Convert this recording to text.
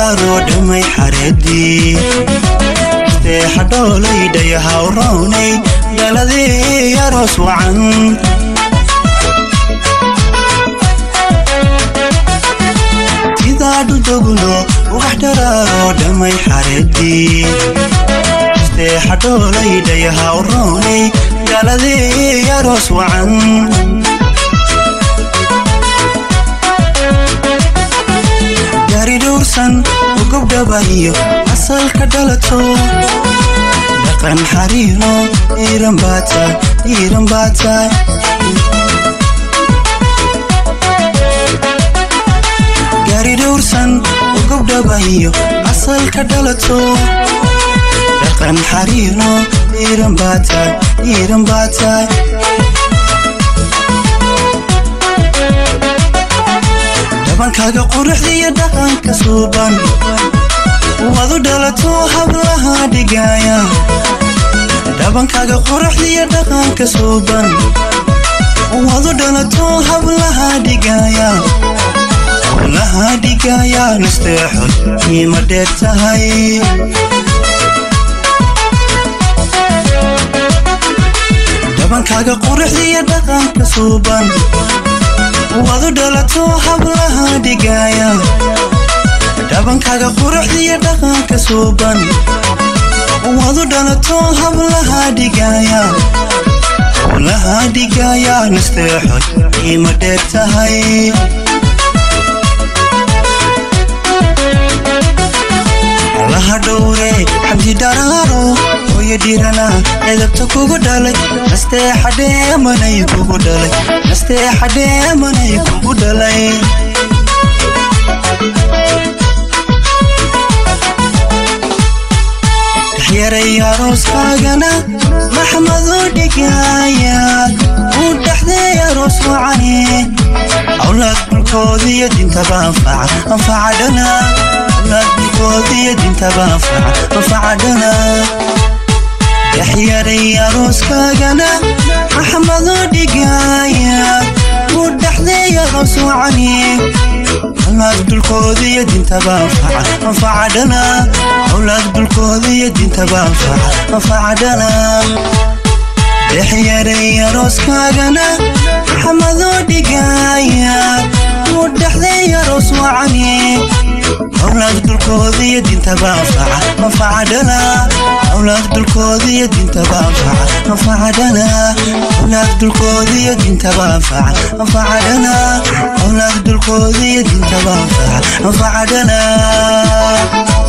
dharaaroo dhamay xareedii steexadhoolay dhayahawrownay dhaladii aroos wacan sidaa dhuldoglo ugax dharaaroo dhamay xareedii steexadhoolay dhayahawrownay dhaladii aroos wacan gaari dhowrsan ugobdhabayo asalka dhalato dhaqan xariiro dhiiran baata dhiiran baata gaari dhowrsan ugobdhabayo asalka dhalato dhaqan xariiro dhiiran baata dhiiran baata dhabankaaga quruxdiyo dhaqanka suuban wadu dhalato hablaha dhigaya dhabankaaga quruxdiyo dhaqanka suuban wadu dhalato hablaha dhigaya hablaha dhigaya nasteexod qiimo dheer tahay dhabankaaga quruxdiyo dhaqanka suuban wadu dhalato hablaha dhigaya dhabankaaga quruxdiyo dhaqanka suuban wadu dhalato hablaha dhigaya hablaha dhigaya nasteexod qiimo dheer tahay allaha dhowre xamdi dharaaro hooyo dhirana edabta kugu dhalay nasteexadheemanay kugu dhalay nasteexadheemanay kugu dhalay dhexyaray arooskaagana maxmadu dhigaya uu dhexday aroos wacane awlaad dhulkoodiyo dintaba anfaca anfaca dhana awlaad dhulkoodiyo dintaba anfaca anfaca dhana dhexyaray arooskaagana maxmadu dhigaya uu dhexday aroos wacane awlaad dhulkoodiyo dintaba anfaca anfaca dhana awlaad dhulkoodiyo dintaba anfaca anfaca dhana dhexyaray arooskaagana maxmadu dhigaya uu dhexday aroos wacane awlaad dhulkoodiyo dintaba anfaca anfaca dhana awlaad dhulkoodiyo dintaba anfaca anfaca dhana awlaad dhulkoodiyo dintaba anfaca anfaca dhana awlaad dhulkoodiyo dintaba anfaca anfaca dhana.